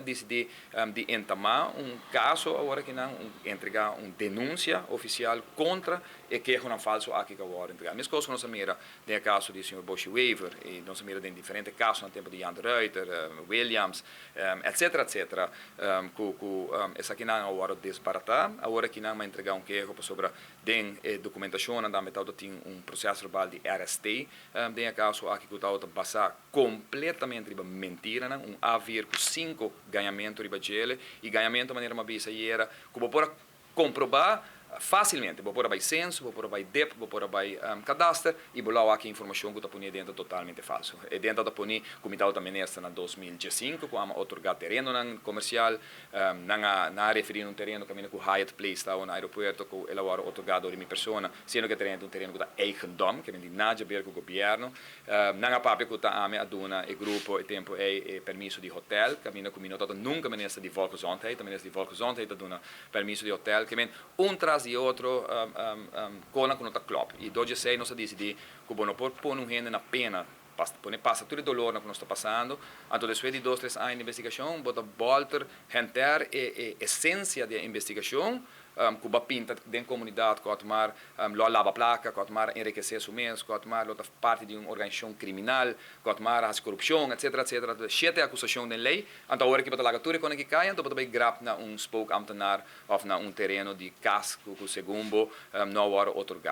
disidí di entamá un kaso awor akinan, un entregá un denunsia ofisial kontra e kehonan falsu aki ku a wòrdu entregá. Meskos ku nos a mira den e kaso di señor Boschi Wever i nos a mira den diferente kasonan tempu di Jan de Ruiter, Williams, etcetera, etcetera, ku esakinan a wòrdu desbaratá. Awor akinan mi a entregá un keho pasobra den e dokumentashonnan tambe tabata tin un prosèsverbal di RST den e kaso aki ku tabata basá kompletamente riba mentiranan, un A4 ku sinku gañamentu riba djele i gañamentu manera mi a bisa ayera ku bo por a komprobá fásilmente. Bo por a bai senso, bo por a bai dep, bo por a bai kadaster i bo lo a wak e informashon ku ta pone dentro totalmente falso. E dentro ta pone ku mi tabata minister na 2015 ku amo a otorgá terenonan komersial. Nan a nan a referí na un tereno kaminda ku Hyatt Place ta na aeropuerto ku el a wòrdu otorgá dor di mi persona, siendo ku e tereno ta un tereno ku ta eigendom, ke men di nada djaber ku gobièrnu. Nan a papia ku ta ami a duna e grupo e tempu ei e permiso di hotel, kaminda ku mi no tabata nunka minister di Volksgezondheid, ta minister di Volksgezondheid ta duna permiso di hotel. Ke men un tras di otro konan ku no ta klòp. I dor di esei nos a disidí ku bo no por pone un hende na pena, pone pasa tur e dolornan ku nos ta pasando, anto despues di dos tres aña di investigashon bo ta bòlter henter e esensia di e investigashon ku bo a pinta den komunidat ku Otmar lo a laba plaka, ku Otmar a enrikesé su mes, ku Otmar lo ta parti di un organisashon kriminal, ku Otmar a hasi korupshon, etsetera, etsetera. Shete akusashon den lei. Anto awor aki bo ta laga tur e konan ki kai, anto bo ta bai grab na un spookambtenaar òf na un tereno di kas ku segun bo no a wòrdu otorgá.